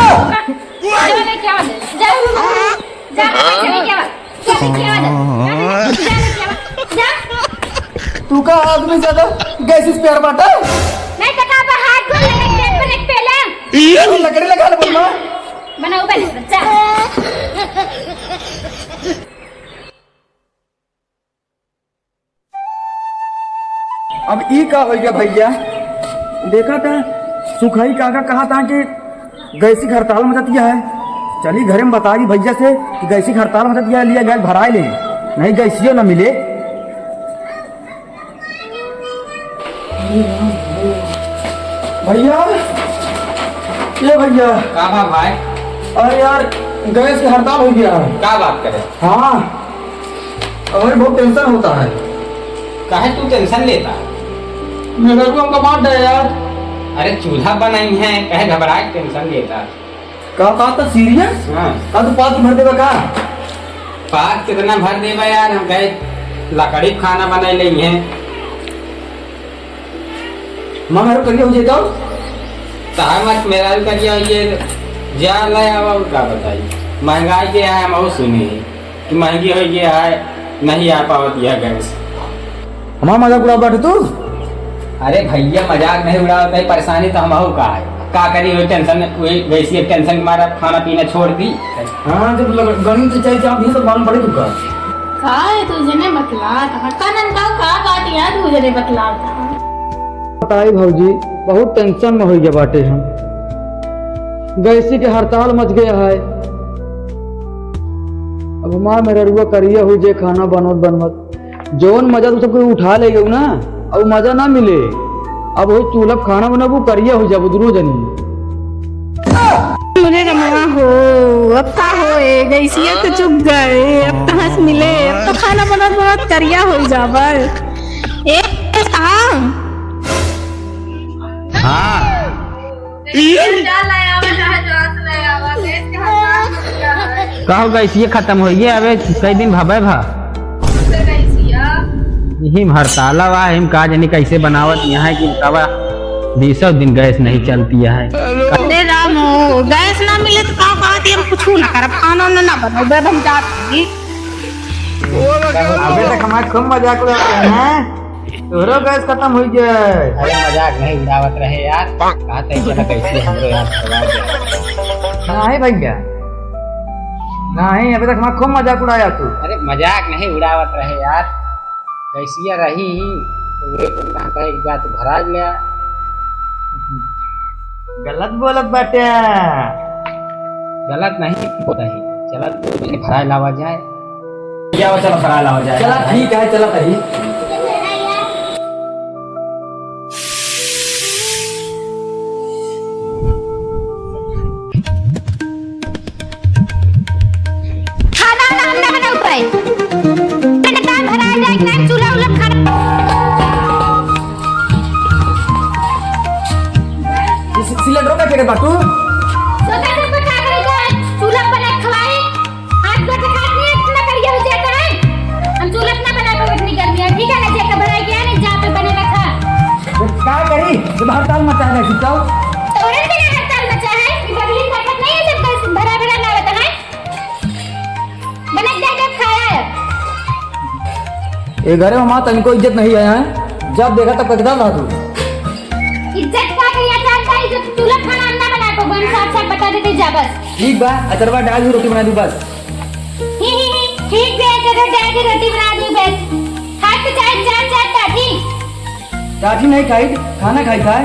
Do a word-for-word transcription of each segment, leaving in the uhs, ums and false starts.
जा लेके आवा, जा। जा, जा लेके आवा। जा लेके आवा, जा। जा लेके आवा, जा। तू का आदमी ज्यादा गैस से प्यार बाटा? नहीं तो का बा, हाथ धो ले, एक पेट पर एक पेला। लकड़ी लगा ले, बोल माँ। बनाओ, बन, जा। अब ई का होइ गया भइया? देखा था, सुखई काका कहा था कि गैसी क हड़ताल मचतिया है। चली घरे में बताई भइया से कि गैसी क हड़ताल मचतिया है, लिया गैस भराए ले, नहीं गैसियो न मिले। भइया, ए भइया। का बा भाई? अरे यार, गैस क हड़ताल होइ गया है। का बात करे? हाँ। अरे बहुत tension होता है। काहे तू tension लेता? मेरे को हमका मार दे यार। अरे चूल्हा बनइहैं, काहे घबराए tension लेता? का बात है serious? हाँ। का तू पात भर देबा का? पात कितना भर देबा यार, हम कहे लकड़ी खाना बनाइ लेइहैं। माँ, मेहरारू करिया होइ जाए तो? तहार मत मेहरारू करिया होइ जाए, जा ले आवा, और का बताई। महंगाई के है, हम और सुने हैं कि महंगी होइ गया है, नहीं आ पावत यह गैस। हमार मजाक उड़ावत बाटे तू? अरे भइया, मजाक नहीं उड़ावत है, परेशानी तो हमहू का है। का करी, वही tension, वही गैसिया के tension के मारे खाना पीना छोड़ दी। हाँ, जब लग-, गणित से चाहिए, आप ये सब मालूम पड़े तुमका। का है तू जने बतलात? हाँ, का ननकाऊ का बात याद हो जने बतलात? बताई भौजी, बहुत tension में होइ गया बाटे हम। गैसी के हड़ताल मच गया है। अब हमार मेहररुआ करिया होइ जाए खाना बनवत बनवत। जौन मजा तू सबके उठा ले गऊ ना, अब मजा ना मिले। अब वही चूल्हा पे खाना बनाबू, करिया होइ जाबू दुनो जनी। अरे रमवा हो, अब का होए, गैसिया तो चुक गए, अब कहाँ से मिले, अब तो खाना बनत बनत करिया होइ जाबे। ए, हाँ। हाँ। का हो, गैसिया खतम होइ गया? अबे कई दिन भवे भा। यही हड़ताला बा, हम का जानी कैसे बनावत यहाँ कि तवा बीसों दिन गैस नहीं चलती है। अरे राम हो, गैस ना मिले तो का कहती, हम कुछ ना करब, खाना ना, ना बनाबे, हम जात हई। अबे तक हमार खूब मजाक उड़ाते हैं। तोहरो गैस खतम होइ गया। अरे मजाक नहीं उड़ावत रहे यार। कहा तै चला कैसे हमरो यार सवाल दे। नहीं भैया। नहीं, अबे तक हमार खूब मजाक उड़ाया तू। अरे मजाक नहीं उड़ावत रहे यार। गैसिया रही ही, तो वे कुल कहाँ कहे कि जा तू भरा ले आ। गलत बोलत बाटे। गलत नहीं बोलत ही। चला तू भरा लावा जाए। क्या हो, चला भरा लावा जाए। चला ठीक है, चला तही। खाना वाना हम ना बनाउब पाए। मैंने काम भराए जाए कि नहीं, चूल्हा उल्हा खाना। इस सिलेंडर का क्या बाटू? तो कैसे पका करे जाए? चूल्हा पर खवाए। आज तो खात नहीं, इतना करिया हो जाता है। हम चूल्हा अपना बना पावे इतनी गर्मी है, ठीक है ना? जेकर भराई गया नहीं, जा पे बने रखा। तो का करी, जब हड़ताल मचा है, सुताओ। तो औरत के लिए हड़ताल मचा है, कि बगली ताकत नहीं है, जब बस भरा भरा ना होता है। बना दे, जब खाया है। ए घरे में माँ तनिको इज्जत नहीं है, हैं? जब देखा तब कचरा रहा तू। इज्जत का करिया चाहता है, जब चूल्हा खाना हम ना बना पावे, हम साफ साफ बता देते, जा बस। ठीक बा, अचरवा डाल दी, रोटी बना दी बस। ही, ही, ही, ठीक बे, चलो, जाए के रोटी बना दी बस। खाए तो चाहे चार, चार टाठी। टाठी नहीं खाई, खाना खाई खाए।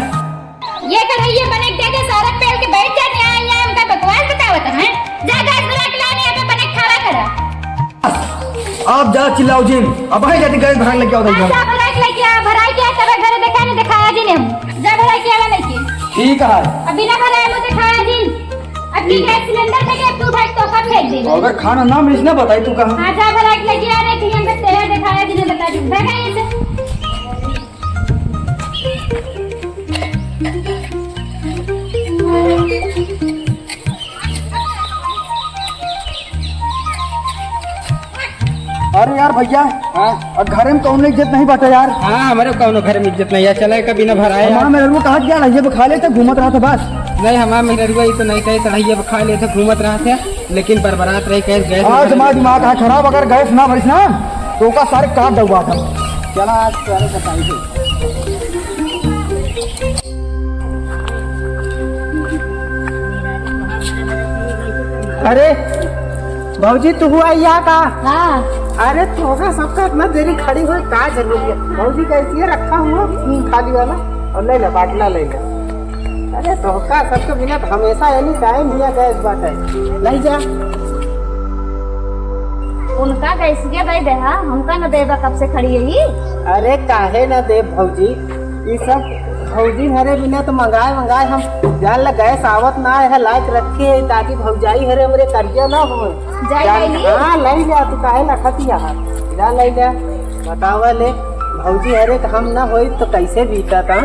ये कढ़ैया बने के दे दे, सारा पेल के बैठ जाते हैं, यहाँ हमका बकवास बतावत हैं। जा गैस भरा के लाने, यहाँ पे बने खावा करा। आप जा चिल्लाओ जिन, अब है जाती गैस भरा के लेके आओ हाँ, घर। जा भरा के लेके आ, भरा के आ, तब घर देखा नहीं दिखाया जिन हम। जा भरा के आवा लेके। ठीक है। अब बिना भराए मुझे खाया जिन। अब की गैस सिलेंडर लेके अब तू भाई तोहफा फेंक दे। अगर खाना ना मिले ना बताई तू कहाँ। हाँ, जा भरा के लेके आ, नहीं तो हम तेरा दिखाया जिन्हें बता दूँ। भगा यहाँ से। अरे यार भइया, हाँ? और घरे में कउनो इज्जत नहीं बाटे यार। हाँ, हमरे कउनो घरे में इज्जत नहीं है। चला, कभी ना भराए यार। हमार मेहररुआ कहाँ गया? ये खा लेते, घूमत रहत है बस। नहीं, हमार मेहररुआ ई तो नहीं कहे, तो ये खा लेते, घूमत रहत है, लेकिन बरबरात रही, कहे गैस आज हमारा दिमाग है खराब, अगर गैस ना भरिस ना, तो ओका सारे काट दउबा था। चला, आज सारे बताई दे। अरे भौजी, तू हुआ या का? हाँ। अरे तोहका सबका इतना देरी खड़ी हुई का जरूरी है? भौजी कैसी है, रखा हुआ खाली वाला, और ले ले, बाटला ले ले। अरे तोहका सबके बिना तो हमेशा एनी टाइम हिया गैस बाटे, ले जा। उनका गैसिया दे दे, हाँ, हमका न देबा, कब से खड़ी है ई? अरे काहे न देब भौजी, ई सब भौजी हरे बिना तो मंगाए मंगाए हम जान ला गैस आवत ना है, लाइक रखे है ताकि भौजाई हरे हमरे कर्जा ना हो। जाए जान, ले ली। हाँ, ले जा, तू काहे ना खतिया है, जा ले जा। बतावा ले, भौजी हरे तो हम ना होई तो कैसे बीता था?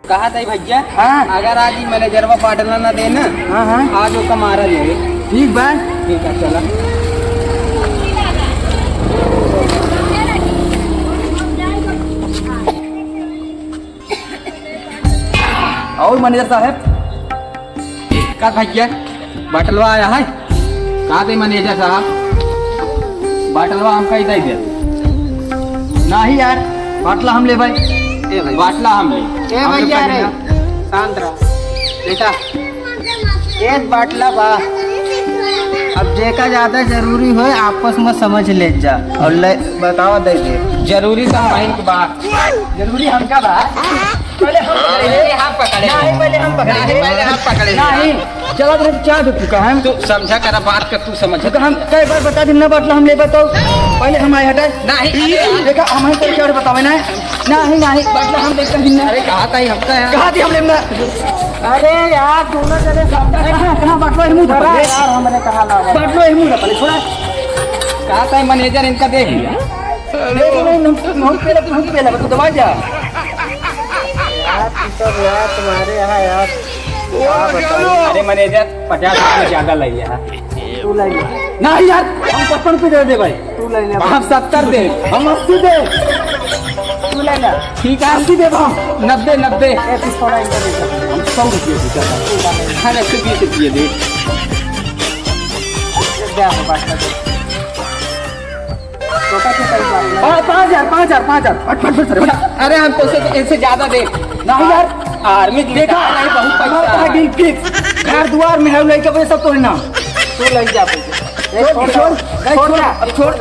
कहा था भैया, हाँ। अगर आज ही मैनेजरवा बाटला ना देना, हाँ, हाँ। आज ओका मारा जाए। ठीक बा। ठीक है, चला। और मैनेजर साहब? का भैया, बाटलवा आया है? का दे मैनेजर साहब? बाटलवा हमका ही दे दे। नाही यार, बाटला हम ले भाई। ए भाई। बाटला हम ले। ए हमके भैया पहले रे, ना। शांत रह। बेटा, एक बाटला बा। अब जेका ज्यादा जरूरी होए, आपस में समझ ले जा। और ले, बतावा दे दे। जरूरी तो हम बहिन के बा। जरूरी हमका बा। पहले हम पकड़े। पहले हम पकड़े। नहीं, पहले हम पकड़े। नहीं, पहले हम पकड़े। नहीं। चला, तेरे चाय दे, तू कहा है? तू समझा करा बात का, तू समझ। तू कहा हम कई बार बता दिन ना बाटला हम ले बताओ। पहले हम आए हटे। नहीं, अरे यार। देखा, हम ही तेरे क्या बतावे ना। नहीं, नहीं, बाटला हम देखते दिन ना। अरे कहा था ही हमका है। कहा थी हम लेना। अरे यार, दोनों जने सब कहाँ, कहाँ बाटला है मुंह अरे पर? यार, हमने कहा ना बाटला। बाटला है मुंह पर, छोड़ा। कहा था मैनेजर इनका देख लिया। देख नहीं, हम, हम पहले, हम पहले, तू दबा जा। यार, तू सब यार, तुम्हारे यहाँ यार, क्या बताऊँ? अरे मैनेजर, पचास रुपये ज्यादा लग गया। तू ले ले। नहीं यार, हम पचपन रुपये दे दे भाई। तू ले ले। हम सत्तर दे, हम अस्सी दे। तू ले ले। ठीक है, अस्सी दे हम। नब्बे, नब्बे। ए, तू थोड़ा इधर दे। हम सौ रुपये दे देता। हाँ, एक सौ बीस रुपये दे। दे, हम बात कर दे। छोटा सा पैसा। पा-, पाँच हजार, पाँच हजार, पाँच हजार। हट, हट, हट, हट। अरे, हम तो इसे, इसे ज्यादा दे। नहीं यार। आर्मी की देखा, रिटायर है, बहुत पैसा हमारे पास है। डील फिक्स। घर दुआर में है, लड़के पे सब तो है ना। तू ले जा पैसे। ए, छोड़, छोड़, छोड़, ए, छोड़, छोड़। अब छोड़।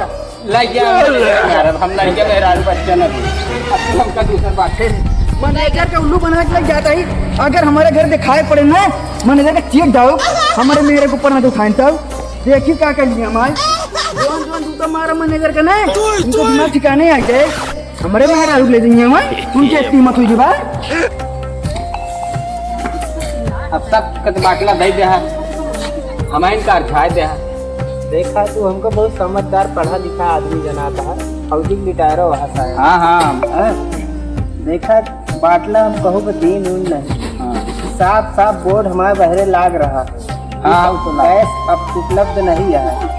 ले जा, यार, अब हम लड़के मेहरारू बच्चा ना दे। अब तू हमका दूसर बात है। मैनेजर के उल्लू बना के लग जाता ही। अगर हमारे घर दिखाई पड़े ना, मैनेजर का चीट डाउट, हमारे मेहरे के ऊपर ना उठाएं तब। देखी का कर लिया हमारे। जोन जोन जूता मारा मैनेजर का ना, उनको दिमाग ठिकाने आ जाए। हमरे मेहरारू ले जाइए हमारे, उनके कीमत हुई बा। अब तक कत बाटला दे दे है, हमारे इनका अरझाए दे है। देखा तू हमको बहुत समझदार पढ़ा लिखा आदमी जनाता है, फौजी के रिटायरो वहाँ से है। हाँ, हाँ। हाँ? देखा बाटला हम कहूँ कि दीन ऊन नहीं। हाँ। साफ साफ बोर्ड हमारे बहरे लाग रहा। हाँ, उ तो लाग। गैस अब उपलब्ध नहीं है।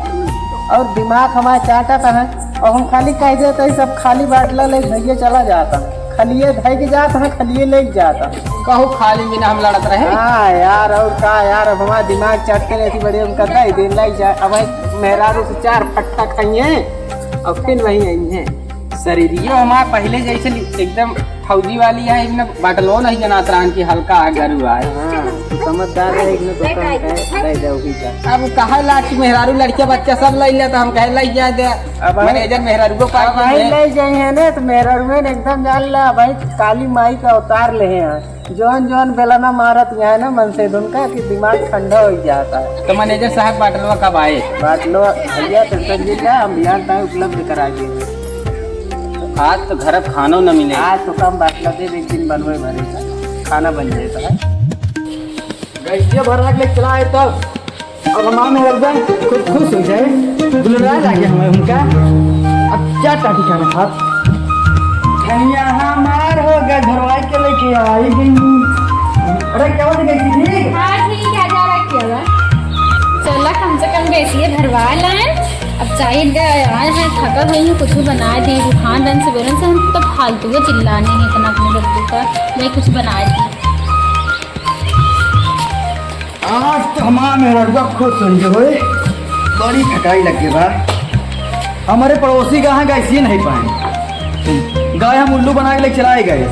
और दिमाग हमारा चाटत है। और हम खाली कह देते हैं, सब खाली बाटला ले भैया चला जाता है। खलिए धै के जाता है, खलिए ले जाता है। कहू खाली बिना हम लड़त रहे। हाँ यार, और का यार, अब हमारा दिमाग चटके नहीं थी बड़े, हम कहता है दिन लग जाए। अब भाई मेहरारू से चार फट्टा खाइए और फिर वहीं आई हैं। शरीरियो हमार पहिले जैसे एकदम फौजी वाली है, इतना बाटलो नहीं जनात रहन कि हल्का है, गरू है। हाँ, समझदार है, इतना दुकान है, दे दे वही का। अब कहे ला कि मेहरारू लड़के बच्चा सब ले ले, तो हम कहे ले जा दे। अब मैनेजर मेहरारू को अब पास भाई है। ले जाए हैं ना, तो मेहरारू में एकदम जान ला भाई, काली माई का अवतार ले हैं। जौन जौन बेलना मारत यहाँ है ना मनसेधुन का कि दिमाग ठंडा हो जाता है। तो मैनेजर साहब बाटलो कब आए? बाटलो भैया टेंशन जी का हम बिहान टाइम उपलब्ध करा देंगे। आज तो घर खानो न मिले। आज तो कम बाटला दे, एक दिन बनवे भरे का खाना बन जाए तो है। गैसिया भरा के चला है तब। अब हमार मेहररुआ खूब खुश हो जाए, दुलरा लागे हमें उनका। अब क्या टाटी खाना खात? धनिया हमार हो गए, भरवाई के लेके आई गई। अरे क्या बात है, कैसी ठीक? हाँ, ठीक है, जा रखिएगा। चला, कम से कम गैसिया भरवा लाए। अब चाहिए गए आए हैं, थका भई हूँ, कुछ बनाए दी। उठान दन से बेरन से हम तो फालतू का चिल्लाने हैं इतना अपने बच्चों का, मैं कुछ बनाए दी। आज तो हमार मेहररुआ खुश होइगे होए, बड़ी थकाई लग गई बा। हमरे पड़ोसी का यहाँ गैसिए नहीं पाए, गए हम उल्लू बना के लेके चलाए गए।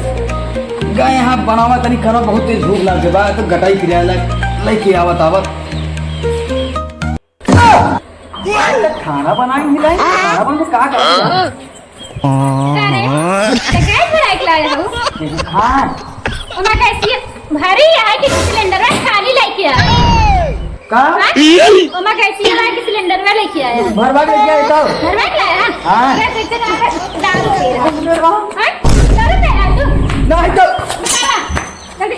गए यहाँ बनावा तनी खाना, बहुत तेज भूख लग गई बा, तो गटाई पिराए लग, लेके आवत आवत। खाना बनाई मिलाई, खाना बन के का करत बा? का रे? त गैस भराए के लाए हऊ? देखो खान। ओमा गैसिया भरी है कि सिलेंडर खाली लेके आए? का? हाँ? ओमा गैसिया है कि सिलेंडर में लेके आए? भरवा के लेके आए तब? भरवा के लाए हैं? हाँ। अरे, फिर से कहाँ पे दारू पी रहा? हाँ? दारू पी रहा तू? नहीं तो। बता। जल्दी।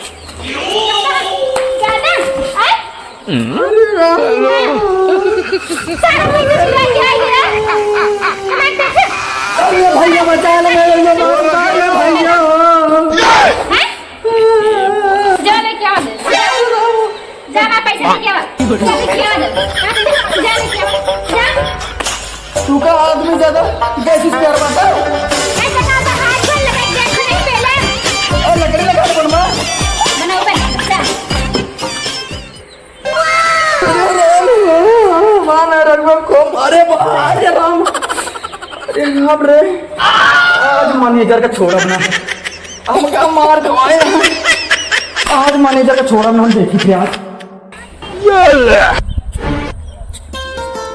ज्यादा? आए? अरे भैया, बचा ले, मैं भैया, मार, मार ले भैया। हैं? जा लेके आ दे। जा ना, पैसा लेके आ। जा लेके आ दे। जा लेके आ। जा। तू का आदमी ज्यादा गैस से प्यार बाटा? ऐसा का तो हाथ पर लगा के देख ले पहले। ए, लकड़ी लगा दे बनवा। बनाओ बे, जा। अरे राम, माना रंगो को मारे बा-, अरे राम। अरे राम रे। आज मैनेजर का छोड़ब ना। हमका मार खवाए। आज मैनेजर का छोड़ब ना, हम देखी थे आज। ये ले।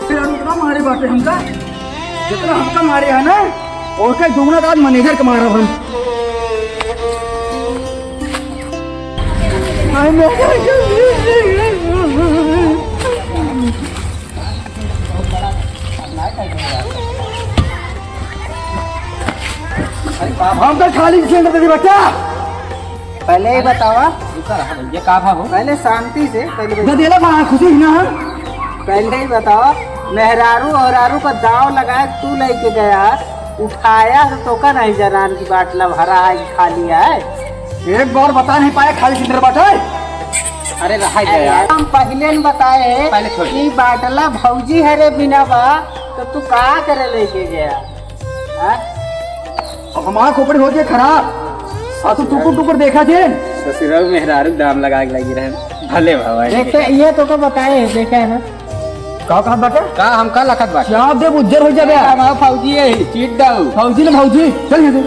फिर हम इतना मारे बाटे हमका, जितना हमका मारे है ना, ओकर दुगना तो आज मैनेजर के मारब हम। हमका खाली सिलेंडर दे दे बच्चा। पहले ही बतावा। रुका रहा भैया, का भा हो? पहले शांति से, पहले गदेला बा, खुशी ही ना। पहले ही बतावा, मेहरारू औरारू का दाव लगाए तू लेके गया, उठाया तो तोका नहीं जनान की बाटला भरा है कि खाली है? एक बार बता नहीं पाया, खाली सिलेंडर बाटे। अरे रहा अरे गया। हम पहले न बताए पहले छोड़। कि बाटला भौजी हरे बिना बा, तो तू का करे लेके गया? हाँ? अब हमार खोपड़ी हो गई खराब। आ तू टुकुर टुकुर देखा जे। ससुराल मेहरारू दाम लगा के लगी रहे। भले भवा। देखे, ये तो का बताए, देखे है ना? का कहत बाटे? का हम का लखत बाटे? क्या दे उज्जर हो जाबे। हमार फौजी है, चीट दाऊ। फौजी ने फौजी, चल ये दे।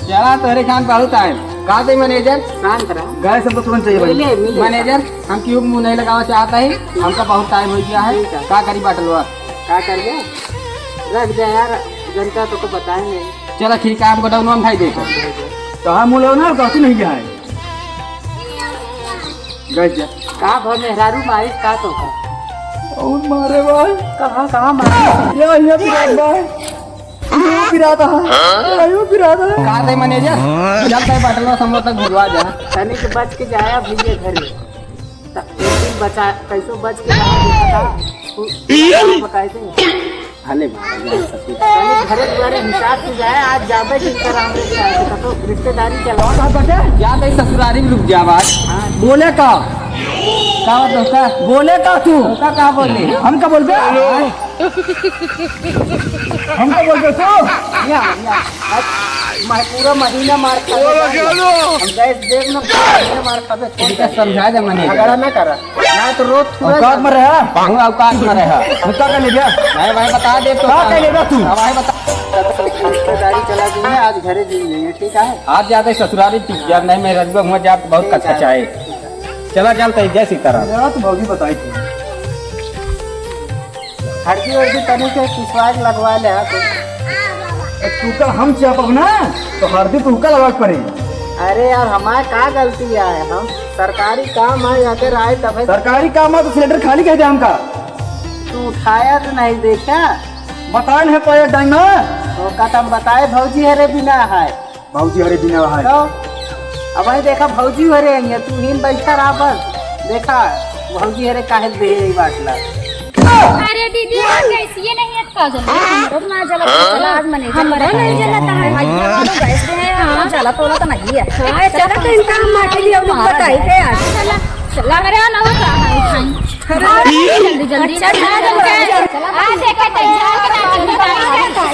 चला तोहरे खान बहुत टाइम। का दे मैनेजर? शांत रहा। गैस हमको तुरंत चाहिए भाई। मिले, मिले। मैनेजर, हम क्यों मुंह नहीं लगावा चाहता है, हमका बहुत टाइम हो गया है। ठीक है। का करी बाटलवा? का कर गया? रख दे यार, जनता तो, तो बताए नहीं। चला ठीक है, हमको डाउन वन खाई देखो। कहाँ मुँह लो ना, कहती नहीं क्या है। गैस जा। का भर मेहरारू मारी का तो का? और मारे भाई। कहाँ, कहाँ मारी? या, या पिरात भाई। यो पिरात है। या, यो पिरात है। का दे मैनेजर? चल भाई बाटलवा समोसा घुरवा जा। तनी के बच के जाया भैया घरे। त-, एक दिन बचा, कैसो बच के रहा, देखा था। तू बताए थे। हले मारा जाए ससुर। तनी घरे दुआरे हिसाब से जाए, आज जाबे की तरह हम लोग जाए, तो रिश्तेदारी चलाओ। का बात बाटे? जा भाई ससुरारी में रुक जा बात। हाँ। बोले का? का बात दोस्ता? बोले का तू? दोस्ता का बोले? हम का बोलबे? हम का बोलबे तू? या, या। आज मह-, पूरा महीना मार खाबे। हम गैस देख ना, पूरा महीना मार खाबे। इनका समझा दे मने। झगड़ा ना करा। ना तो रोज थोड़ा औकात में रहा। हूँ औकात में रहा। मुक्का कर ले गया। नहीं भाई बता दे तो का कर ले गया तू? अब भाई बता। रिश्तेदारी चला गई है, आज घरे जी नहीं है, ठीक है? आज जाते ससुरारी टिक गया, नहीं मैं रजुआ हुआ जात बहुत ठीक है। कचकचाए। चला चलते जय सीताराम। मेरा तो भौजी बताई थी। हरदी उरदी तनी के पिसवा के लगवा ले, हाँ, तो। ए, तू का हम चापब ना, तो हरदी तू का लगावे के पड़ी। अरे यार, हमार का गलती है? हम सरकारी काम है, अगर आए तबे। सरकारी काम है तो सिलेंडर खाली कह दे हमका। तू उठाया तो नहीं देखा? बताए नहीं पाया टाइम में। तो का तुम बताए भौजी हरे बिना है। भौजी हरे बिना है। तो अब वही देखा, भौजी हरे आई है, तू ही बैठा रहा बस। देखा, भौजी हरे काहे दे यही बाटला। अरे दीदी, आप कैसी है नहीं है, का जल्दी हमरो ना जला, चला आज मने हमरो नहीं जला, तहां भैया वालों गैस दे हैं, हाँ। जला तोला तो नहीं है। हाँ, चला तो इनका हम माटी लिया, उनको बताई के यार। चला, चला मेरे ना होता है। जल्दी, जल्दी। अच्छा, चला, चला, चला। आ, देखा, देखा, देखा, देखा।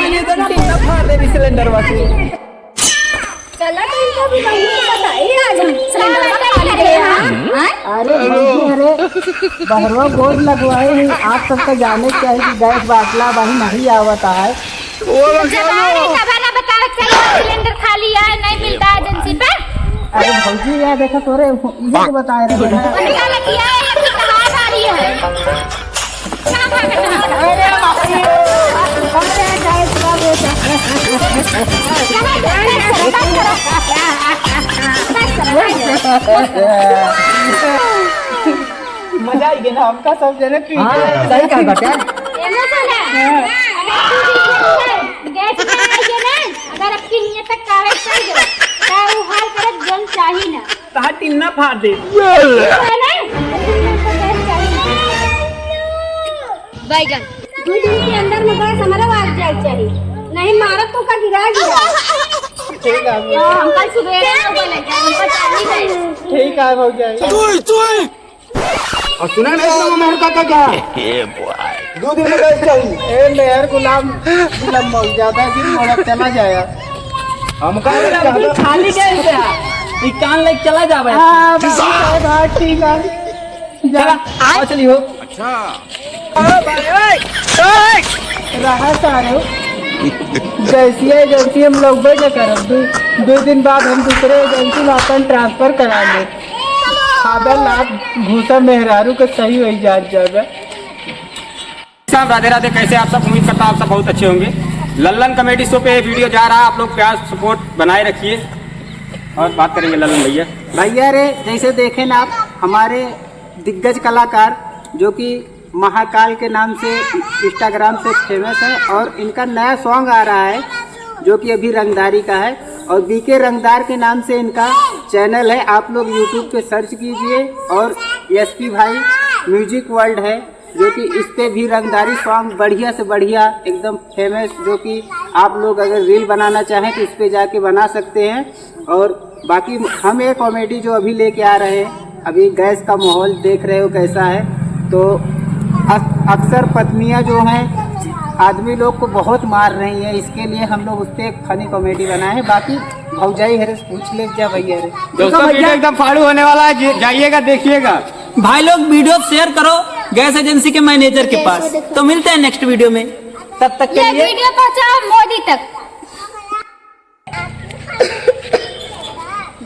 ये तो टीना फाड़ दे रही सिलेंडर वाली। चला, तो इनको भी वहीं पे बताइए, आज हम सिलेंडर वाला खाली गए हैं। हाँ? अरे भौजी, अरे, बहरवा गोद लगवाए ही, आप सबका जाने चाहिए कि गैस बाटला वही नहीं आवता है। जब आ रहे, तब है ना, बतावे के चाहिए, सिलेंडर खाली है, नहीं मिलता है एजेंसी पे। अरे भौजी, यार देखो तोरे, इहे तो बताए रहे हैं। उनका लगी है, ये तो कहाँ जा रही है? कहाँ भाग रहा है? अरे बाप रे। अरे गैस का बेटा। मजा आई गया ना, हमका सब जने पी के। हाँ, सही कहा बात यार। एमे से ना, अगर तू भी गैस पे आई है ना, अगर आपकी नियत तक कागज चल गया, तो वो हाल करत जल चाही ना। तहार टीना फाड़ दे। है ना? बैगन। दो दिन के अंदर में गैस हमारा आग जाए चाहिए, नहीं मारत तो का गिरा गिरा। ठीक है। हाँ, हम कल सुबह ना बोले, हम पचास ही गए। ठीक है, हो जाए। और सुना नहीं, सुना, मेहर का क्या? दो दिन में गैस चाहिए। ए, मेहर गुलाम, गुलाम मौत ज्यादा दिन मोड़ा चला जाए। हमका अरे, अभी खाली गैस है। ई कान लेके चला जावे। हाँ, बाबू साहब, हाँ, ठीक है। जा। चला, आओ, चली हो। अच्छा। रहा सारे। गैसिया एजेंसी हम लोग बैठे करब। दो, दो दिन बाद हम दूसरे एजेंसी में अपन ट्रांसफर करा ले। फादर लाभ घूसा मेहरारू के सही होई जात जावे। साहब, राधे राधे। कैसे आप सब? उम्मीद करता हूँ आप सब बहुत अच्छे होंगे। लल्लन कॉमेडी शो पे ये वीडियो जा रहा है, आप लोग प्यार सपोर्ट बनाए रखिए। और बात करेंगे लल्लन भैया। भैया रे, जैसे देखें ना आप, हमारे दिग्गज कलाकार जो कि महाकाल के नाम से इंस्टाग्राम से फेमस है और इनका नया सॉन्ग आ रहा है जो कि अभी रंगदारी का है और बीके रंगदार के नाम से इनका चैनल है। आप लोग यूट्यूब पे सर्च कीजिए और एसपी भाई म्यूजिक वर्ल्ड है जो कि इस पे भी रंगदारी सॉन्ग बढ़िया से बढ़िया एकदम फेमस, जो कि आप लोग अगर रील बनाना चाहें तो इस पे जाके बना सकते हैं। और बाकी हम ये कॉमेडी जो अभी लेके आ रहे हैं, अभी गैस का माहौल देख रहे हो कैसा है, तो अक-, अक्सर पत्नियां जो हैं आदमी लोग को बहुत मार रही हैं, इसके लिए हम लोग उस पर एक फनी कॉमेडी बनाए हैं। बाकी भौजाई हरे से पूछ ले जा भैया रे। दोस्तों, भैया वीडियो एकदम फाड़ू होने वाला है, जी-, जाइएगा, देखिएगा। भाई लोग, वीडियो शेयर करो गैस एजेंसी के मैनेजर के पास। तो मिलते हैं नेक्स्ट वीडियो में, तब तक के ये लिए वीडियो पहुंचाओ मोदी तक।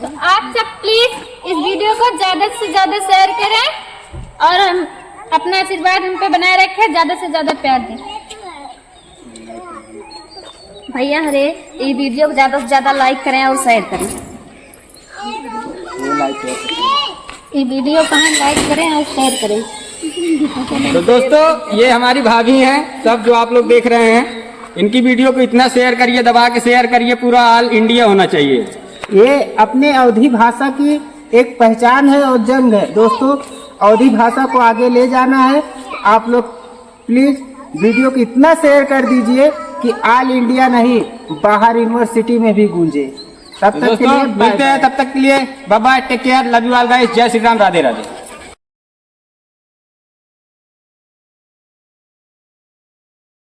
तो आप सब प्लीज इस वीडियो को ज्यादा से ज्यादा शेयर करें और हम अपना आशीर्वाद हम पे बनाए रखें, ज्यादा से ज्यादा प्यार दें। भैया हरे, ई वीडियो को ज्यादा से ज्यादा लाइक करें और शेयर करें। ये वीडियो को हम लाइक करें और शेयर करें। तो दोस्तों, ये हमारी भाभी हैं, सब जो आप लोग देख रहे हैं, इनकी वीडियो को इतना शेयर करिए, दबा के शेयर करिए, पूरा ऑल इंडिया होना चाहिए। ये अपने अवधी भाषा की एक पहचान है और जंग है। दोस्तों, अवधी भाषा को आगे ले जाना है। आप लोग प्लीज वीडियो को इतना शेयर कर दीजिए कि ऑल इंडिया नहीं, बाहर यूनिवर्सिटी में भी गूंजे। तब तो तक के दोस्तों, लिए bye मिलते हैं, bye। तब तक के लिए bye bye, take care, love you all guys, जय श्री राम, राधे राधे।